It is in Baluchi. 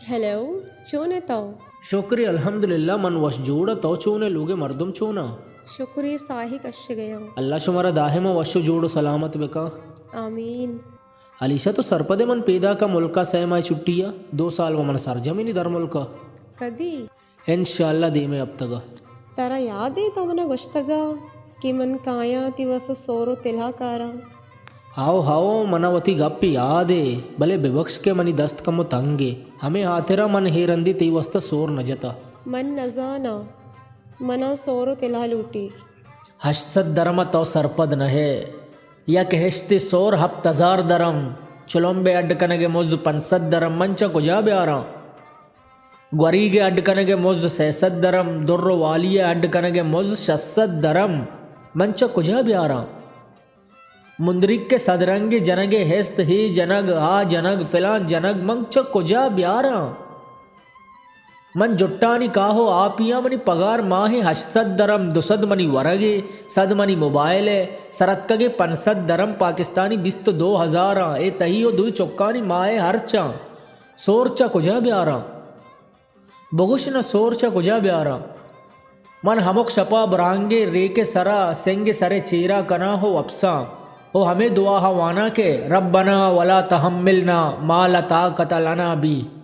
ہیلو، چون ئے تو؟ شکرے، الحمدللہ، من وش جوڑ آں۔ تو چون ئے؟ لوگ ءِ مردم چون آں؟ شکرے، ساہی کشگ ءَ آں۔ اللہ شمارا دائم وش ءُ جوڑ ءُ سلامت بکن۔ آمین۔ علیشہ، تو سرپد ئے من پیداک آں ملک ءَ سئے ماہ ءِ چھٹی ءَ؟ دو سال ءَ من سرجم ایں نی در ملک ءَ۔ کدی؟ انشاءاللہ دیمے ہپتگ ءَ۔ ترا یاد ایں تو منا گوشتگ ءَ کہ من کایاں تئی واستا سور ءُ تلاہ کاراں؟ ہاؤ ہاؤ، منا وتی گپ یاد ایں، بلے ببخش کہ منی دست کمو تنگ ایں، ہمے ہاترا من اے رندی تئی واستا سور نہ جتا۔ من نزاناں، منا سور ءُ تلاہ لوٹی۔ ہشت سد درم ءَ تو سرپد نہ ئے۔ یک ہشتے سور ہپت ہزار درم، چلمب ءِ اڈ کنگ ءِ مزد پنچ سد درم، من چہ کجا بیاراں؟ گوریگ ءِ اڈ کنگ ءِ مزد سئے سد درم، در ءُ والی ءِ اڈ کنگ ءِ مزد شش سد درم، من چہ کجا بیاراں؟ مندریگ ءِ صد رنگ جنگ ءِ ہست، اے جنگ، آ جنگ، فلان جنگ، من چہ کجا بیاراں؟ من جٹانی کاہ ءُ آپی آں، منی پگار ماہ ءَ ہشت سد درم، دو سد منی ورگ ءَ، سد منی موبائل ءَ، سرتکگ ءَ پنچ سد درم پاکستانی بیست ءُ دو ہزار آں، اے تئی ءُ دوئی چکانی ماہ ءِ ہرچ آں۔ سور چہ کجا بیاراں؟ بگوش نہ، سور چہ کجا بیاراں؟ من ہمک شپ ءَ برانگے ریک ءِ سرا سنگ ءِ سر ءِ چیرا کناں ءُ وپساں ءُ ہمے دعا ءَ واناں کہ ربنا ولا تحملنا ما لا طاقت لنا به۔